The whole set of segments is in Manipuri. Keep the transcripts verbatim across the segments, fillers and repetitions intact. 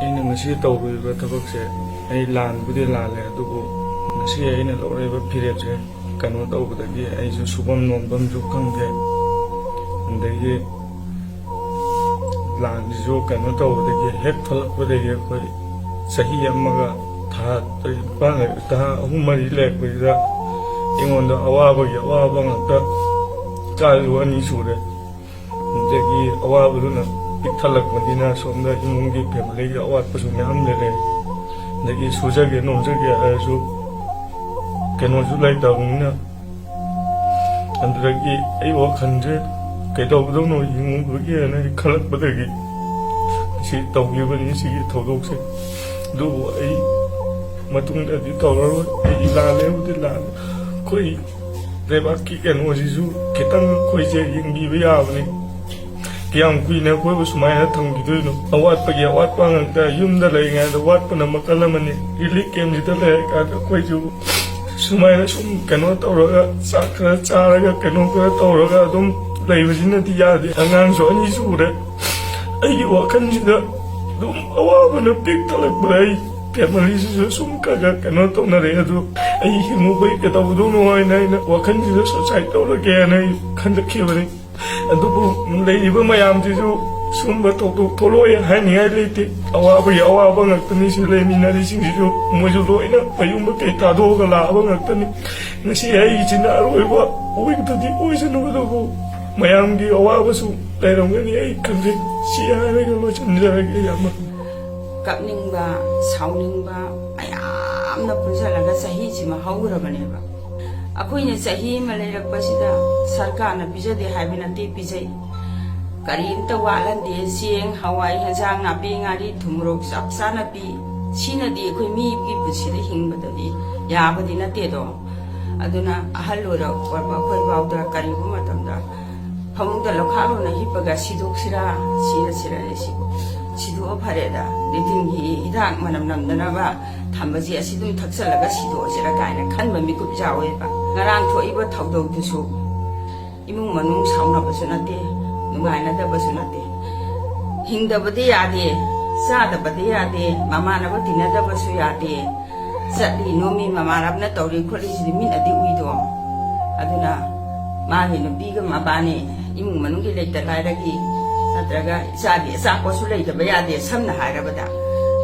ꯑꯩꯅ ꯉꯁꯤ ꯇꯧꯔꯨꯔꯤꯕ ꯊꯕꯛꯁꯦ, ꯑꯩ ꯂꯥꯟꯕꯨꯗꯤ ꯂꯥꯜꯂꯦ, ꯑꯗꯨꯕꯨ ꯉꯁꯤ ꯑꯩꯅ ꯂꯧꯔꯛꯏꯕ ꯐꯤꯔꯦꯞꯁꯦ ꯀꯩꯅꯣ ꯇꯧꯕꯗꯒꯤ ꯑꯩꯁꯨ ꯁꯨꯐꯝ ꯅꯣꯝꯐꯝꯁꯨ ꯈꯪꯗꯦ꯫ ꯑꯗꯒꯤ ꯂꯥꯟꯁꯤꯁꯨ ꯀꯩꯅꯣ ꯇꯧꯕꯗꯒꯤ, ꯍꯦꯛ ꯊꯣꯛꯂꯛꯄꯗꯒꯤ ꯑꯩꯈꯣꯏ ꯆꯍꯤ ꯑꯃꯒ ꯊꯥ ꯇꯔꯦꯠ, ꯅꯤꯄꯥꯟ, ꯊꯥ ꯑꯍꯨꯝ ꯃꯔꯤ ꯂꯩꯔꯛꯄꯁꯤꯗ ꯑꯩꯉꯣꯟꯗ ꯑꯋꯥꯕꯒꯤ ꯑꯋꯥꯕ ꯉꯥꯛꯇ꯫ ꯏꯆꯥꯁꯨ ꯑꯅꯤ ꯁꯨꯔꯦ꯫ ꯑꯗꯒꯤ ꯑꯋꯥꯕꯗꯨꯅ ꯄꯤꯛ ꯊꯜꯂꯛꯄꯅꯤꯅ ꯁꯣꯝꯗ ꯏꯃꯨꯡꯒꯤ ꯐꯦꯃꯤꯂꯤꯒꯤ ꯑꯋꯥꯠꯄꯁꯨ ꯃꯌꯥꯝ ꯂꯩꯔꯦ꯫ ꯑꯗꯒꯤ ꯁꯨꯖꯒꯦ ꯅꯣꯝꯖꯒꯦ ꯍꯥꯏꯔꯁꯨ ꯀꯩꯅꯣꯁꯨ ꯂꯩꯇꯕꯅꯤꯅ, ꯑꯗꯨꯗꯒꯤ ꯑꯩ ꯋꯥꯈꯜꯁꯦ ꯀꯩꯗꯧꯒꯗꯧꯅꯣ ꯌꯦꯡꯉꯨꯕꯒꯤꯅ ꯑꯩ ꯈꯜꯂꯛꯄꯗꯒꯤ ꯁꯤ ꯇꯧꯈꯤꯕꯅꯤ, ꯁꯤꯒꯤ ꯊꯧꯗꯣꯛꯁꯦ꯫ ꯑꯗꯨꯕꯨ ꯑꯩ ꯃꯇꯨꯡꯗꯗꯤ ꯇꯧꯔꯔꯣꯏ꯫ ꯑꯩ ꯂꯥꯜꯂꯦꯕꯨꯗꯤ ꯂꯥꯜꯂꯦ꯫ ꯑꯩꯈꯣꯏ ꯂꯩꯕꯥꯛꯀꯤ ꯀꯩꯅꯣꯁꯤꯁꯨ ꯈꯤꯇꯪ ꯑꯩꯈꯣꯏꯁꯦ ꯌꯦꯡꯕꯤꯕ ꯌꯥꯕꯅꯤ꯫ ꯀꯌꯥꯝ ꯀꯨꯏꯅ ꯑꯩꯈꯣꯏꯕꯨ ꯁꯨꯃꯥꯏꯅ ꯊꯝꯈꯤꯗꯣꯏꯅꯣ? ꯑꯋꯥꯠꯄꯒꯤ ꯑꯋꯥꯠꯄ ꯉꯥꯛꯇ꯫ ꯌꯨꯝꯗ ꯂꯩꯔꯤꯉꯩꯗ ꯋꯥꯠꯄꯅ ꯃꯈꯜ ꯑꯃꯅꯤ꯫ ꯔꯤꯂꯤꯐ ꯀꯦꯝꯁꯤꯗ ꯂꯩꯔꯀꯥꯟꯗ ꯑꯩꯈꯣꯏꯁꯨ ꯁꯨꯃꯥꯏꯅ ꯁꯨꯝ ꯀꯩꯅꯣ ꯇꯧꯔꯒ, ꯆꯥꯛ ꯈꯔ ꯆꯥꯔꯒ, ꯀꯩꯅꯣ ꯈꯔ ꯇꯧꯔꯒ ꯑꯗꯨꯝ ꯂꯩꯕꯁꯤꯅꯗꯤ ꯌꯥꯗꯦ꯫ ꯑꯉꯥꯡꯁꯨ ꯑꯅꯤ ꯁꯨꯔꯦ꯫ ꯑꯩꯒꯤ ꯋꯥꯈꯜꯁꯤꯗ ꯑꯗꯨꯝ ꯑꯋꯥꯕꯅ ꯄꯤꯛ ꯊꯜꯂꯛꯄꯗ ꯑꯩ ꯐꯦꯃꯤꯂꯤꯁꯤꯁꯨ ꯁꯨꯝ ꯈꯔ ꯈꯔ ꯀꯩꯅꯣ ꯇꯧꯅꯔꯦ꯫ ꯑꯗꯨ ꯑꯩ ꯍꯤꯡꯉꯨꯕꯩ ꯀꯩꯗꯧꯗꯣꯏꯅꯣ ꯍꯥꯏꯅ ꯑꯩꯅ ꯋꯥꯈꯜꯁꯤꯗ ꯁꯨꯁꯥꯏꯠ ꯇꯧꯔꯒꯦꯅ ꯑꯩ ꯈꯟꯖꯈꯤꯕꯅꯤ꯫ ꯑꯗꯨꯕꯨ ꯂꯩꯔꯤꯕ ꯃꯌꯥꯝꯁꯤꯁꯨ ꯁꯨꯝꯕ ꯊꯧꯗꯣꯛ ꯊꯣꯛꯂꯛꯑꯣꯏ ꯍꯥꯏꯅꯤꯡꯉꯥꯏ ꯂꯩꯇꯦ꯫ ꯑꯋꯥꯕꯒꯤ ꯑꯋꯥꯕ ꯉꯥꯛꯇꯅꯤ꯫ ꯁꯤ ꯂꯩꯃꯤꯟꯅꯔꯤꯁꯤꯡꯁꯤꯁꯨ ꯃꯣꯏꯁꯨ ꯂꯣꯏꯅ ꯃꯌꯨꯝ ꯃꯀꯩ ꯊꯥꯗꯣꯛꯑꯒ ꯂꯥꯛꯑꯕ ꯉꯥꯛꯇꯅꯤ꯫ ꯉꯁꯤ ꯑꯩꯒꯤꯁꯤꯅ ꯑꯔꯣꯏꯕ ꯑꯣꯏꯕꯗꯗꯤ ꯑꯣꯏꯁꯅꯨ, ꯑꯗꯨꯕꯨ ꯃꯌꯥꯝꯒꯤ ꯑꯋꯥꯕꯁꯨ ꯂꯩꯔꯝꯒꯅꯤ꯫ ꯑꯩ ꯈꯟꯖꯩ꯫ ꯁꯤ ꯍꯥꯏꯔꯒ ꯂꯣꯏꯁꯤꯟꯖꯔꯒꯦ, ꯏꯌꯥꯝꯕ꯫ ꯀꯞꯅꯤꯡꯕ, ꯁꯥꯎꯅꯤꯡꯕ ꯃꯌꯥꯝꯅ ꯄꯨꯟꯁꯤꯜꯂꯒ ꯆꯍꯤꯁꯤꯃ ꯍꯧꯈ꯭ꯔꯕꯅꯦꯕ꯫ ꯑꯩꯈꯣꯏꯅ ꯆꯍꯤ ꯑꯃ ꯂꯩꯔꯛꯄꯁꯤꯗ ꯁꯔꯀꯥꯔꯅ ꯄꯤꯖꯗꯦ ꯍꯥꯏꯕ ꯅꯠꯇꯦ, ꯄꯤꯖꯩ꯫ ꯀꯔꯤꯝꯇ ꯋꯥꯠꯍꯟꯗꯦ꯫ ꯆꯦꯡ, ꯍꯋꯥꯏ, ꯍꯦꯟꯖꯥꯡ ꯅꯥꯄꯤ, ꯉꯥꯔꯤ, ꯊꯨꯝ, ꯃꯣꯔꯣꯛ ꯆꯞ ꯆꯥꯅ ꯄꯤ꯫ ꯁꯤꯅꯗꯤ ꯑꯩꯈꯣꯏ ꯃꯤꯒꯤ ꯄꯨꯟꯁꯤꯗ ꯍꯤꯡꯕꯗꯗꯤ ꯌꯥꯕꯗꯤ ꯅꯠꯇꯦꯗꯣ꯫ ꯑꯗꯨꯅ ꯑꯍꯜ ꯑꯣꯏꯔꯛꯄ ꯑꯩꯈꯣꯏ ꯐꯥꯎꯗ ꯀꯔꯤꯒꯨꯝꯕ ꯃꯇꯝꯗ ꯐꯃꯨꯡꯗ ꯂꯣꯈꯥꯛ ꯂꯣꯟꯅ ꯍꯤꯞꯄꯒ ꯁꯤꯗꯣꯛꯁꯤꯔꯥ, ꯁꯤꯔꯁꯤꯔꯅꯦ ꯁꯤꯕꯨ꯫ ꯁꯤꯗꯣꯛꯑ ꯐꯔꯦꯗ, ꯂꯤꯇꯤꯟꯒꯤ ꯍꯤꯗꯥꯛ ꯃꯅꯝ ꯅꯝꯗꯅꯕ ꯊꯝꯕꯁꯤ ꯑꯁꯤ ꯑꯗꯨꯝ ꯊꯛꯆꯜꯂꯒ ꯁꯤꯗꯣꯛꯑꯁꯤꯔꯥ ꯀꯥꯏꯅ ꯈꯟꯕ ꯃꯤꯀꯨꯞ ꯌꯥꯎꯋꯦꯕ꯫ ꯉꯔꯥꯡ ꯊꯣꯛꯏꯕ ꯊꯧꯗꯧꯗꯨꯁꯨ ꯏꯃꯨꯡ ꯃꯅꯨꯡ ꯁꯥꯎꯅꯕꯁꯨ ꯅꯠꯇꯦ, ꯅꯨꯡꯉꯥꯏꯅꯗꯕꯁꯨ ꯅꯠꯇꯦ꯫ ꯍꯤꯡꯗꯕꯗꯤ ꯌꯥꯗꯦ꯫ ꯆꯥꯗꯕꯗꯤ ꯌꯥꯗꯦ, ꯃꯃꯥꯟꯅꯕ ꯇꯤꯟꯅꯗꯕꯁꯨ ꯌꯥꯗꯦ꯫ ꯆꯠꯂꯤ ꯅꯣꯝꯃꯤ ꯃꯃꯥꯟꯅꯕꯅ ꯇꯧꯔꯤ ꯈꯣꯠꯂꯤꯁꯤꯗꯤ ꯃꯤꯅꯗꯤ ꯎꯏꯗꯣ꯫ ꯑꯗꯨꯅ ꯃꯥꯒꯤ ꯅꯨꯄꯤꯒ ꯃꯕꯥꯅꯤ ꯏꯃꯨꯡ ꯃꯅꯨꯡꯒꯤ ꯂꯩꯇ ꯂꯥꯏꯔꯒꯤ ꯅꯠꯇ꯭ꯔꯒ ꯏꯆꯥꯒꯤ ꯑꯆꯥꯄꯣꯠꯁꯨ ꯂꯩꯇꯕ ꯌꯥꯗꯦ꯫ ꯁꯝꯅ ꯍꯥꯏꯔꯕꯗ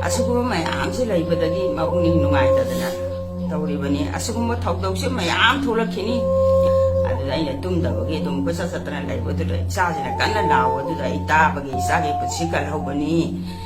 ꯑꯁꯤꯒꯨꯝꯕ ꯃꯌꯥꯝꯁꯤ ꯂꯩꯕꯗꯒꯤ ꯃꯄꯨꯛꯅꯤꯡ ꯅꯨꯡꯉꯥꯏꯇꯗꯅ ꯇꯧꯔꯤꯕꯅꯤ꯫ ꯑꯁꯤꯒꯨꯝꯕ ꯊꯧꯗꯣꯛꯁꯦ ꯃꯌꯥꯝ ꯊꯣꯛꯂꯛꯈꯤꯅꯤ꯫ ꯑꯗꯨꯗ ꯑꯩꯅ ꯇꯨꯝꯗꯕꯒꯤ ꯑꯗꯨꯝ ꯀꯣꯏꯆꯠ ꯆꯠꯇꯅ ꯂꯩꯕꯗꯨꯗ ꯏꯆꯥꯁꯤꯅ ꯀꯟꯅ ꯂꯥꯎꯕꯗꯨꯗ ꯑꯩ ꯇꯥꯕꯒꯤ ꯏꯆꯥꯒꯤ ꯄꯨꯟꯁꯤ ꯀꯜꯍꯧꯕꯅꯤ꯫